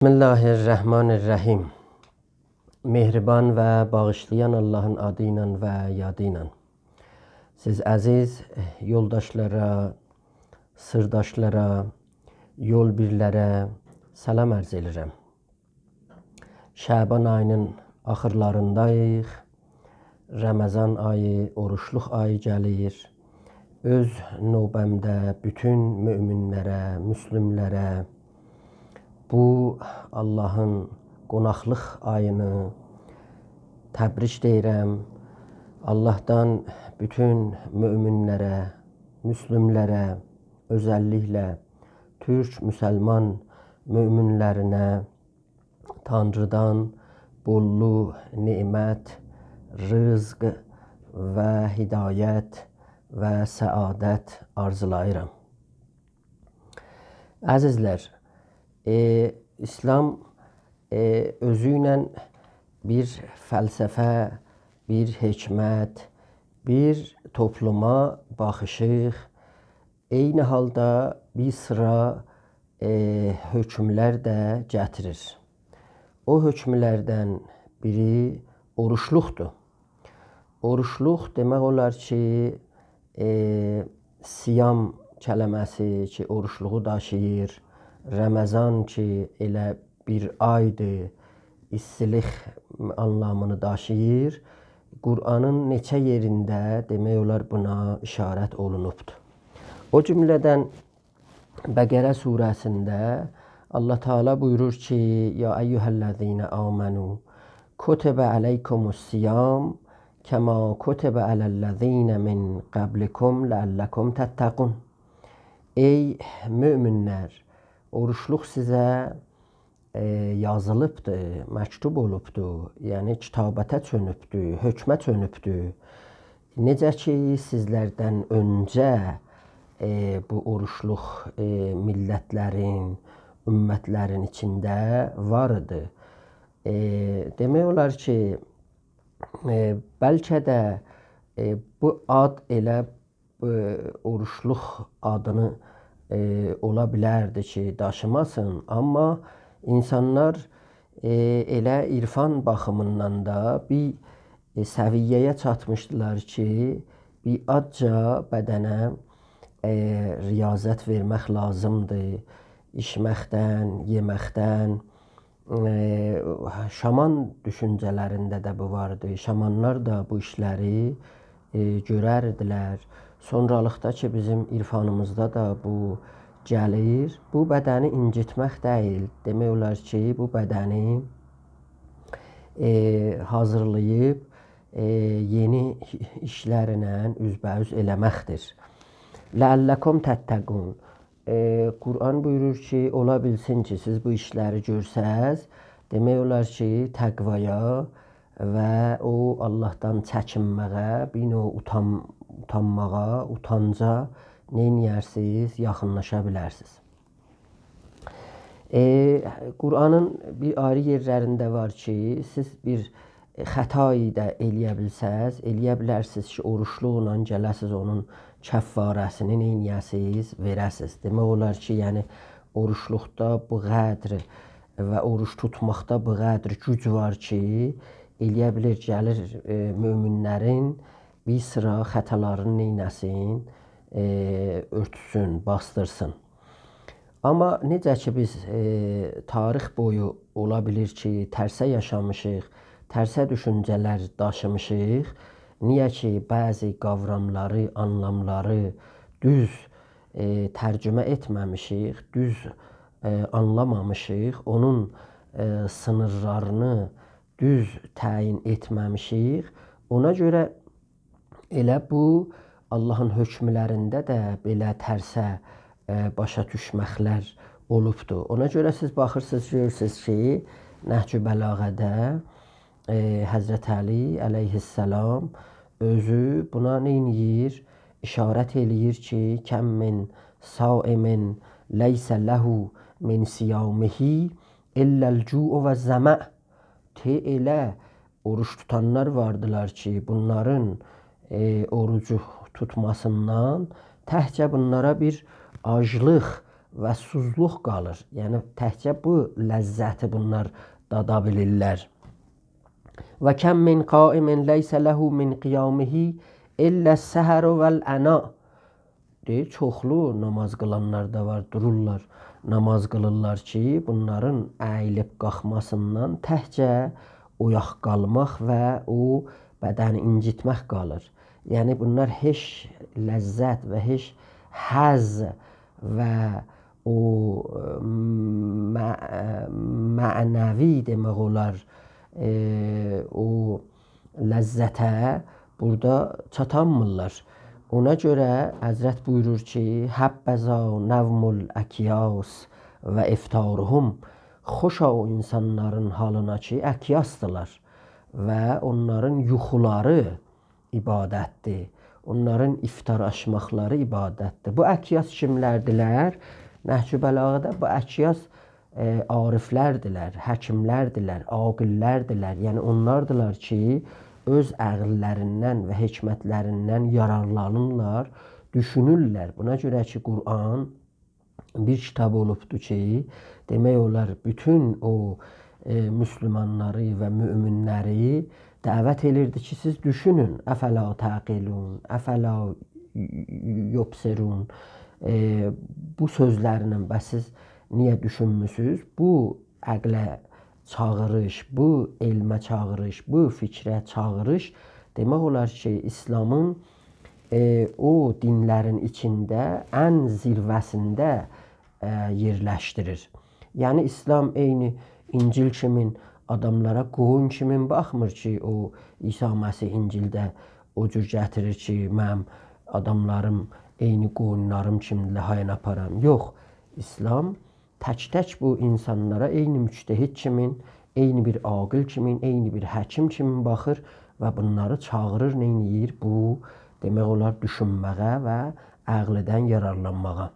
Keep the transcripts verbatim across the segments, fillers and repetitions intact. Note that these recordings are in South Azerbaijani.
بسم الله الرحمن الرحیم. مهربان و باغیشلایان آللاهین آدی ایله و یادی ایله. سیز عزیز یولداشلارا، سیرداشلارا، یول‌بیرلره سلام عرض ائدیرم. شعبان آیی‌نین آخیرلارینداییق. رمضان آیی، اوروجلوق آیی گلیر. اؤز نوبه‌مده بوتون مؤمن‌لره، مسلم‌لره بو آللاهین قوناقلیق آیینی تبریک دئییرم. آللاهدان بوتون مؤمن‌لره، مسلم‌لره، اؤزللیکله تورک مسلمان مؤمن‌لرینه تانریدان بوللوق، نعمت، رزق و هدایت و سعادت آرزولاییرام. عزیزلر، ائ، ایسلام، ائ، اؤزو ایله بیر فلسفه، بیر حکمت، بیر توپلوما باخیشیق، عینی حالدا بیر سیرا، ائ، حکم‌لر ده گتیریر. او حکم‌لردن بیری اوروجلوقدور. اوروجلوق دئمک اولار کی، ائ، صیام کلمه‌سی کی، اوروجلوغو داشیییر، رمضان کی، ائله بیر آیدیر، ایستیلیک آنلامینی داشیییر. قرآنین نئچه یئرینده دئمک اولار بونا اشارت اولونوبدور. او جمله‌دن بقره سوره‌سینده الله تعالی بویورور کی، «یا ایها الذین آمنوا کتب علیکم الصیام کما کتب علی الذین من قبلکم لعلکم تتقون.» ای مؤمن‌لر، اوروجلوق سیزه ائ، یازیلیبدیر، مکتوب اولوبدور، یعنی کتابته چؤنوبدور، حکمه چؤنوبدور. نئجه کی، سیزلردن اؤنجه، ائ، بو اوروجلوق، ائ، میللت‌لرین، امت‌لرین ایچینده وار ایدی. ائ، دئمک اولار کی، ائ، بلکه ده، ائ، بو آد ائله ائ، اوروجلوق آدینی، ائ، اولا بیلردی کی، داشیماسین. آمما اینسانلار، ائ، ائله عرفان باخیمیندان دا بیر، ائ، سویه‌یه چاتمیشدیلار کی، بیر آزجا بدنه، ائ، ریاضت وئرمک لازیمدیر. ایچمکدن، یئمکدن، ائ، شامان دوشونجه‌لرینده ده بو واردی. شامانلار دا بو ایشلری، ائ، گؤرردیلر. سونرالیقدا کی، بیزیم عرفانیمیزدا دا بو گلیر. بو بدنی اینجیتمک دئییل. دئمک اولار کی، بو بدنی، ائ، حاضیرلاییب، ائ، یئنی ایشلرله اوزبه‌اوز ائله‌مکدیر. «لعلکم تتقون.» ائ، قرآن بویورور کی، اولا بیلسین کی، سیز بو ایشلری گؤرسز، دئمک اولار کی، تقوایا و او آللاهدان چکینمه‌یه، بیر نوع اوتان-، اوتانماغا، اوتانجا نئینیه‌رسینیز؟ یاخینلاشا بیلرسینیز. ائ، قرآنین بیر آیری یئرلرینده وار کی، سیز بیر خطایی دا ائلیه بیلسز، ائلیه بیلرسینیز کی، اوروجلوقلا گله‌سیز اونون کفاره‌سینی نئینیه‌سینیز؟ وئره‌سینیز. دئمک اولار کی، یعنی اوروجلوقدا بو قدر و اوروج توتماقدا بو قدر گوج وار کی، ائلیه بیلیر، گلیر، ائ، مؤمن‌لرین بیر سیرا خطالارینی نئینه‌سین؟ ائ، اؤرتسون، باسدیرسین. آمما نئجه کی، بیز، ائ، تاریخ بویو اولا بیلیر کی، ترسه یاشامیشیق، ترسه دوشونجه‌لر داشیمیشیق. نییه کی، بعضی قاوراملاری، آنلاملاری دوز، ائ، ترجمه ائتمه‌میشیک، دوز، ائ، آنلامامیشیق، اونون، ائ، سینیرلارینی دوز تعیین ائتمه‌میشیک. اونا گؤره ائله بو آللاهین حکم‌لرینده ده بئله ترسه، ائ، باشا دوشمک‌لر اولوبدور. اونا گؤره سیز باخیرسینیز، گؤرورسونوز کی، نهج‌البلاغه‌ده، ائ، حضرت علی علیه‌السلام اؤزو بونا نئینیر؟ اشارت ائله‌ییر کی، «کم من صائم لیس له من صیامه الا الجوع والظمأ.» ته ائله اوروج توتانلار واردیلار کی، بونلارین، ائ، اوروجو توتماسیندان تکجه بونلارا بیر آجلیق، و سوزلوق قالیر. یعنی، تکجه بو لذتی بونلار دادا بیلیرلر. «و کم من قائم لیس له من قیامه الا السهر و العناء.» دئییر، چوخلو نماز قیلانلار دا وار، دورورلار، نماز قیلیرلار کی، بونلارین اییلیب قالخماسیندان تکجه اویاق قالماق و او بدنی اینجیتمک قالیر. یعنی، بونلار هئچ لذت و هئچ حظ و او، ائ، مع-، معنوی، دئمک اولار، ائ، او لذته بورادا چاتانمیرلار. اونا گؤره حضرت بویورور کی، «حبذا نوم الاکیاس و افطارهم.» خوشا او اینسانلارین حالینا کی، اکیاسدیلار و اونلارین یوخولاری عبادتدیر. اونلارین افطار آشماقلاری عبادتدیر. بو اکیاس کیملردیلر؟ نهج‌البلاغه‌ده بو اکیاس، ائ، عارفلردیلر، حکیملردیلر، عاقللردیلر. یعنی اونلاردیلار کی، اؤز عقللریندن و حکمتلریندن یارارلانیرلار، دوشونورلر. بونا گؤره کی، قرآن بیر کیتاب اولوبدور کی، دئمک اولار، بوتون او، ائ، مسلمانلاری و مؤمنلری دعوت ائلیردی کی، سیز دوشونون، «افلا تعقلون، افلا یبصرون»، ائ، بو سؤزلرله، «بس سیز نییه دوشونموسونوز؟» بو عقله چاغیریش، بو علمه چاغیریش، بو فکره چاغیریش، دئمک اولار کی، ایسلامین، ائ، او دینلرین ایچینده ان زیروه‌سینده، ائ، یئرلشدیریر. یعنی، ایسلام عینی انجیل کیمین آداملارا قویون کیمین باخمیر کی، او عیسی مسیح انجیلده او جور گتیریر کی، منیم آداملاریم عینی قویونلاریم کیمیدیرلر، هایان آپارام. یوخ، ایسلام تک‌تک بو اینسانلارا عینی مجتهد کیمین، عینی بیر عاقل کیمین، عینی بیر حکیم کیمین باخیر و بونلاری چاغیریر، نئینییر؟ بو، دئمک اولار، دوشونمه‌یه و عقلدن یارارلانماغا.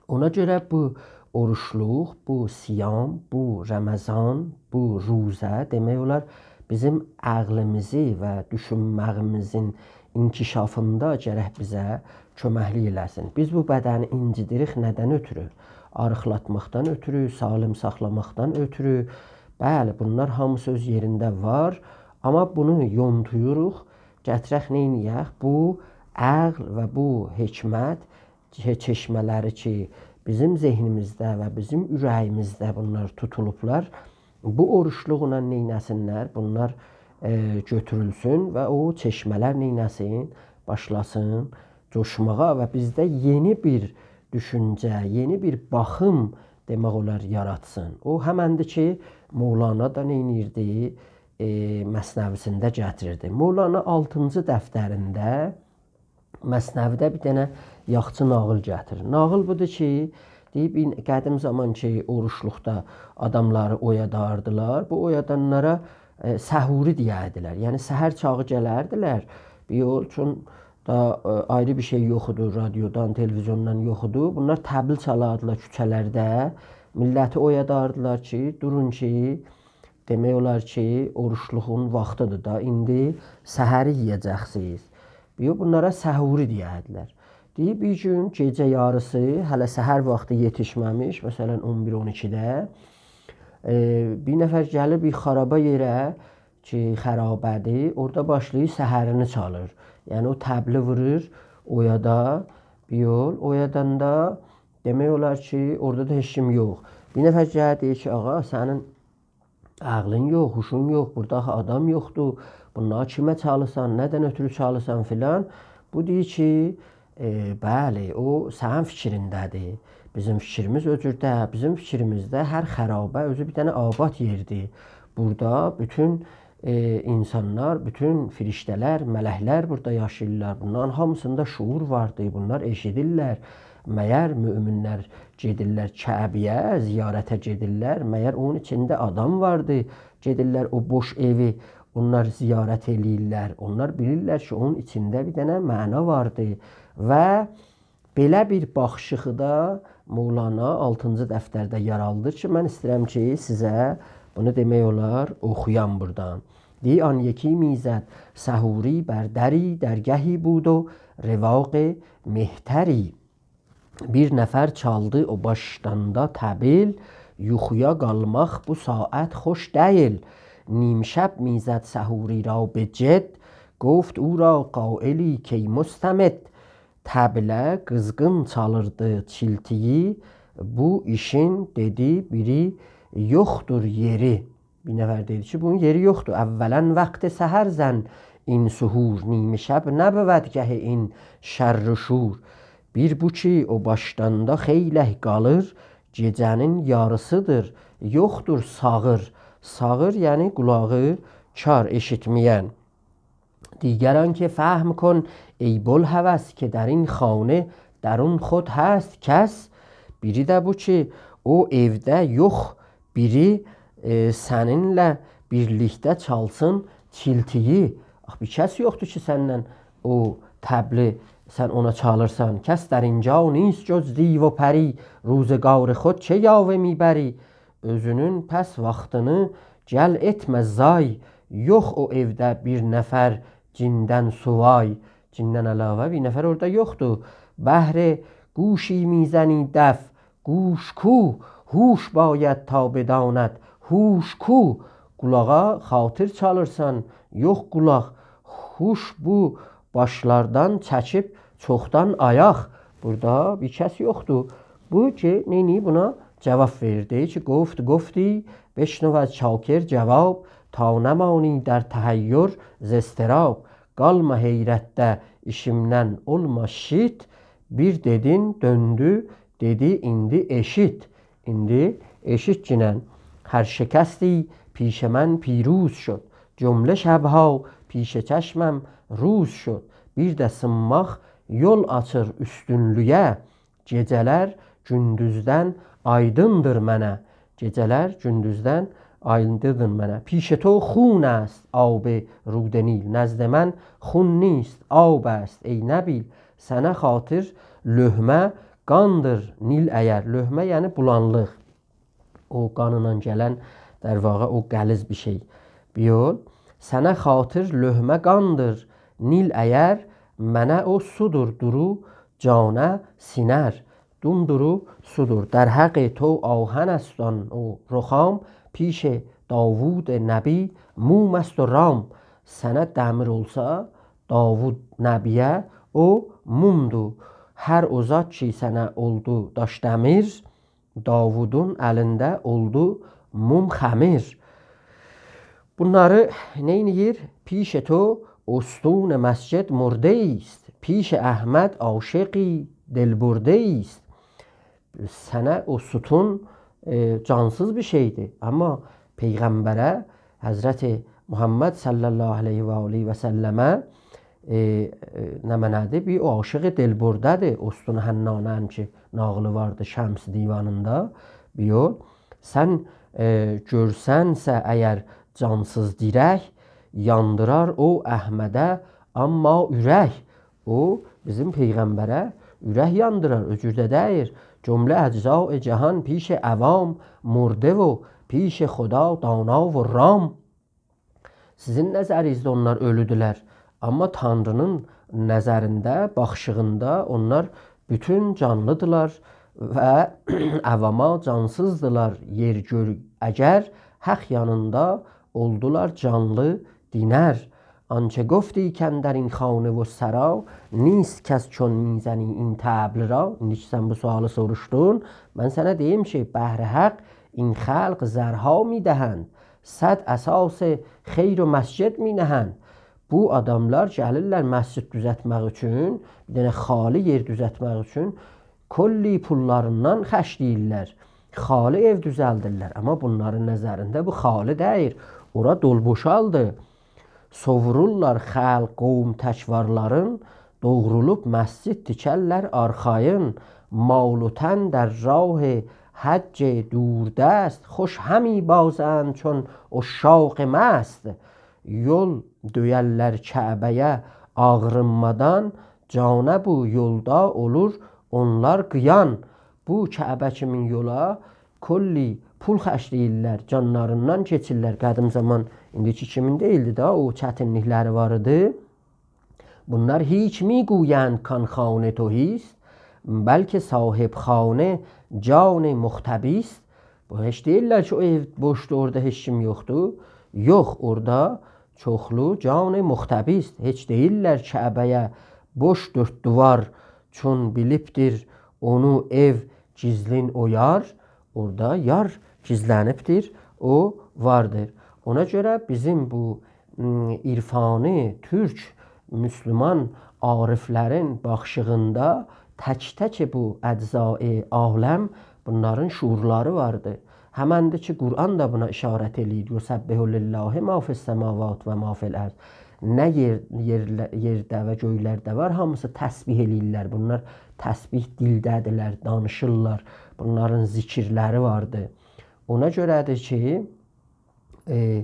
اونا گؤره بو اوروجلوق، بو صیام، بو رمضان، بو روزه، دئمک اولار، بیزیم عقلیمیزی و دوشونمه‌ییمیزین انکشافیندا گرک بیزه کؤمکلیک ائله‌سین. بیز بو بدنی اینجیدیریک ندن اؤترو؟ آریقلاتماقدان اؤترو، سالم ساخلاماقدان اؤترو. بلی، بونلار هامیسی اؤز یئرینده وار. آمما بونو یونتویوروق، گتیرک نئینیه‌ک؟ بو عقل و بو حکمت چه-، چشمه‌لری کی، بیزیم ذهنیمیزده و بیزیم اوره‌ییمیزده بونلار توتولوبلار، بو اوروجلوقلا نئینه‌سینلر؟ بونلار، ائ، گؤتورولسون و او چشمه‌لر نئینه‌سین؟ باشلاسین جوشماغا و بیزده یئنی بیر دوشونجه، یئنی بیر باخیم، دئمک اولار، یاراتسین. او همندیر کی، مولانا دا نئینیردی؟ ائ، مثنوی‌سینده گتیریردی. مولانا آلتینجی دفترینده مثنوی‌ده بیر دنه یاخچی ناغیل گتیریر. ناغیل بودور کی، دئییب، این-، قدیم زامان کی، اوروجلوقدا آداملاری اویاداردیلار. بو اویادانلارا، ائ، سحوری دئیردیلر. یعنی، سحر چاغی گلردیلر. بیر یول، چون دا، ائ، آیری بیر شئی یوخ ایدی، رادیودان، تلویزیوندان یوخ ایدی. بونلار طبل چالاردیلار کوچه‌لرده. میللتی اویاداردیلار کی، دورون کی، دئمک اولار کی، اوروجلوغون واختیدیر دا، ایندی سحری یئیه‌جکسینیز. یوخ، بونلارا سحوری دئیردیلر. دئییب، بیر گون گئجه یاریسی، هله سحر واختی یئتیشمه‌میش، مثلا، اون بیر، اون ایکیده، ائ، بیر نفر گلیر بیر خارابا یئره کی، خارابه‌دیر، اورادا باشلاییر سحرینی چالیر. یعنی، او طبلی وورور اویادا، بیر یول، اویاداندا دئمک اولار کی، اورادا دا هئچ کیم یوخ. بیر نفر گلیر، دئییر کی، «آغا، سنین عقلین یوخ، هوشون یوخ، بورادا آخی آدام یوخدور. بونلاری کیمه چالیرسان، ندن اؤترو چالیرسان؟» فلان. بو دئییر کی، ائ، بلی، او سنین فیکرینده‌دیر. بیزیم فیکریمیز او جور دئییل. بیزیم فیکریمیزده هر خارابه اؤزو بیر دنه آباد یئردیر. بورادا بوتون، ائ، اینسانلار، بوتون فرشته‌لر، ملکلر بورادا یاشاییرلار. بونلارین هامیسیندا شعور واردیر. بونلار ائشیدیرلر. مگر مؤمنلر گئدیرلر کعبه‌یه، زیارته گئدیرلر؟ مگر اونون ایچینده آدام واردی؟ گئدیرلر او بوش ائوی اونلار زیارت ائله‌ییرلر. اونلار بیلیرلر کی، اونون ایچینده بیر دنه معنا واردی. و بئله بیر باخیشیغی دا مولانا آلتینجی دفترده یارادیر کی، من ایسته‌ییرم کی، سیزه بونو دئمک اولار اوخویام بورادان. دئییر، «آن یکی می‌زد سحوری بر دری، درگهی بود و رواق مهتری.» بیر نفر چالدی او باشداندا طبیل، یوخویا قالماق بو ساعت خوش دئییل. نیم‌شب می‌زد سحوری را به جد، گفت او را قائلی کای مستمد. طبیله قیزغین چالیردی چیلتییی، بو ایشین دئدی بیری یوخدور یئری. بیر نفر دئدی کی، بونون یئری یوخدور. اولاً وقت سحر زن این سحور، نیم‌شب نبود گه این شر و شور. بیر بو کی، او باشداندا خئیلک قالیر، گئجه‌نین یاریسیدیر، یوخدور ساغیر. ساغیر، یعنی قولاغی کار، ائشیتمه‌ین. دیگر آن که فهم کن ای بوالهوس، که در این خانه درون خود هست کس. بیری ده بو کی، او ائوده یوخ بیری، ائ، سنینله بیرلیکده چالسین چیلتییی. آخی بیر کس یوخدور کی، سنینله او طبلی سن اونا چالیرسان. کس در اینجا نیست جز دیو و پری، روزگار خود چه یاوه می‌بری؟ اؤزونون پس واختینی گل ائتمه ضایع، یوخ او ائوده بیر نفر جیندن سووای. جیندن علاوه بیر نفر اورادا یوخدور. بهر گوشی می‌زنی دف، گوش کو؟ هوش باید تا بداند هوش کو؟ قولاغا خاطر چالیرسان، یوخ قولاق. هوش بو باشلاردان چکیب چوخدان آیاق. بورادا بیر کس یوخدور. بو کی، نئینیر؟ بونا جواب وئریر. دئییر کی، گفت گفتی بشنو از چاکر جواب، تا نمانی در تحیر ز اضطراب. قالما حیرتده ایشیمدن، اولما شیت، بیر دئدین، دؤندو، دئدی، ایندی ائشیت. ایندی ائشیتگینن. هر شکستی پیش من پیروز شد، جمله شب‌ها پیش چشمم روز شد. بیر ده سینماق یول آچیر اوستونلویه، گئجه‌لر گوندوزدن آیدیندیر منه. گئجه‌لر گوندوزدن آیدیندیر منه. پیش تو خون است آب رود نیل، نزد من خون نیست، آب است ای نبیل. سنه خاطر لقمه قاندیر نیل اگر. لقمه، یعنی بولانلیق. او قانینان گلن، در واقع، او غلیظ بیر شئی. بیر یول. سنه خاطر لقمه قاندیر نیل اگر، منه او سودور دورو جانه سینر. دومدورو سودور. در حق تو آهن است آن و رخام، پیش داوود نبی موم است و رام. سنه دمیر اولسا، داوود نبی‌یه او مومدور. هر او زاد کی، سنه اولدو داش دمیر، داوودون الینده اولدو موم خمیر. بونلاری نئینیر؟ پیش تو استون مسجد مرده‌ایست، پیش احمد عاشقی دلبرده‌ایست. سنه او ستون، ائ، جانسیز بیر شئیدیر. اما پیغمبره، حضرت محمد صلی الله علیه و آله و سلمه، ائ، ائ، نمنه‌دیر؟ بیر عاشق دلبرده‌دیر. استون حنانه‌نین کی، ناغیلی واردی شمس دیوانیندا. بیر یول. سن، ائ، گؤرسنسه اگر جانسیز دیرک، یاندیرار او احمده اما اورک. او، بیزیم پیغمبره اورک یاندیرار، او جور ده دئییر. جمله اجزای جهان پیش عوام، مرده و پیش خدا دانا و رام. سیزین نظرینیزده اونلار اؤلودولر. اما تانری‌نین نظرینده، باخیشیغیندا اونلار بوتون جانلیدیرلار و عواما جانسیزدیلار. یئر گؤر اگر، حق یانیندا اولدولار جانلی دینر. آنچه گفتی کاندر این خانه و سرا، نیست کس چون می‌زنی این طبل را. ایندی کی سن بو سؤالی سوروشدون، من سنه دئییم کی، بهر حق این خلق زرها می‌دهند، صد اساس خیر و مسجد می‌نهند. بو آداملار گلیرلر مسجد دوزلتمک اوچون، بیر دنه خالی یئر دوزلتمک اوچون کلی پوللاریندان خرجله‌ییرلر. خالی ائو دوزلدیرلر. اما بونلارین نظرینده بو خالی دئییل. اورا دول بوشالدی. سوورورلار خلق، قوم تک وارلارین، دوغرولوب مسجد تیکرلر آرخایین. مال و تن در راه حج دوردست، خوش همی بازند چون عشاق مست. یول دؤیرلر کعبه‌یه آغرینمادان، جانه بو یولدا اولور اونلار قیان. بو کعبه کیمین یولا کلی پول خرجله‌ییرلر، جانلاریندان کئچیرلر. قدیم زامان، ایندیکی کیمین دئییلدی ده، او چتینلیکلری وار ایدی. بونلار هیچ می‌گویند کان خانه تهی‌ست، بلکه صاحب‌خانه جان مختبی است. بو هئچ دئییرلر کی، او ائو بوشدور، اورادا هئچ کیم یوخدور. یوخ، اورادا چوخلو جان مختبی است. هئچ دئییرلر کعبه‌یه بوش دؤرد دیوار، چون بیلیبدیر اونو ائو گیزلین او یار. اورادا یار گیزلنیبدیر، او واردیر. اونا گؤره بیزیم بو، م، عرفانی تورک مسلمان عارف‌لرین باخیشیغیندا تک‌تک بو اجزای عالم، بونلارین شعورلاری واردی. همندیر کی، قرآن دا بونا اشارت ائله‌ییر: «یسبح لله ما فی السماوات و ما فی الارض.» نه یئر، یئرله-، یئرده و گؤیلرده وار، هامیسی تسبیح ائله‌ییرلر. بونلار تسبیح دیلده‌دیرلر، دانیشیرلار. بونلارین ذکرلری واردی. اونا گؤره‌دیر کی، ائ،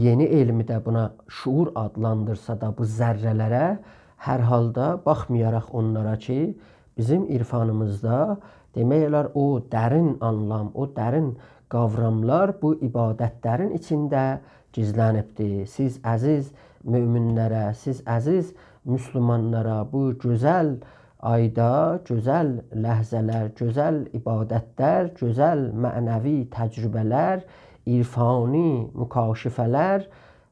یئنی علمی ده بونا شعور آدلاندیرسا دا، بو ذره‌لره، هر حالدا باخمایاراق اونلارا کی، بیزیم عرفانیمیزدا، دئمک اولار، او درین آنلام، او درین قاوراملار بو عبادت‌لرین ایچینده گیزلنیبدیر. سیز عزیز مؤمن‌لره، سیز عزیز مسلمانلارا بو گؤزل آیدا گؤزل لحظه‌لر، گؤزل عبادت‌لر، گؤزل معنوی تجربه‌لر، عرفانی مکاشفه‌لر،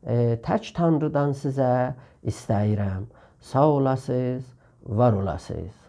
ائ، تک تانریدان سیزه ایسته‌ییرم. ساغ اولاسینیز، وار اولاسینیز.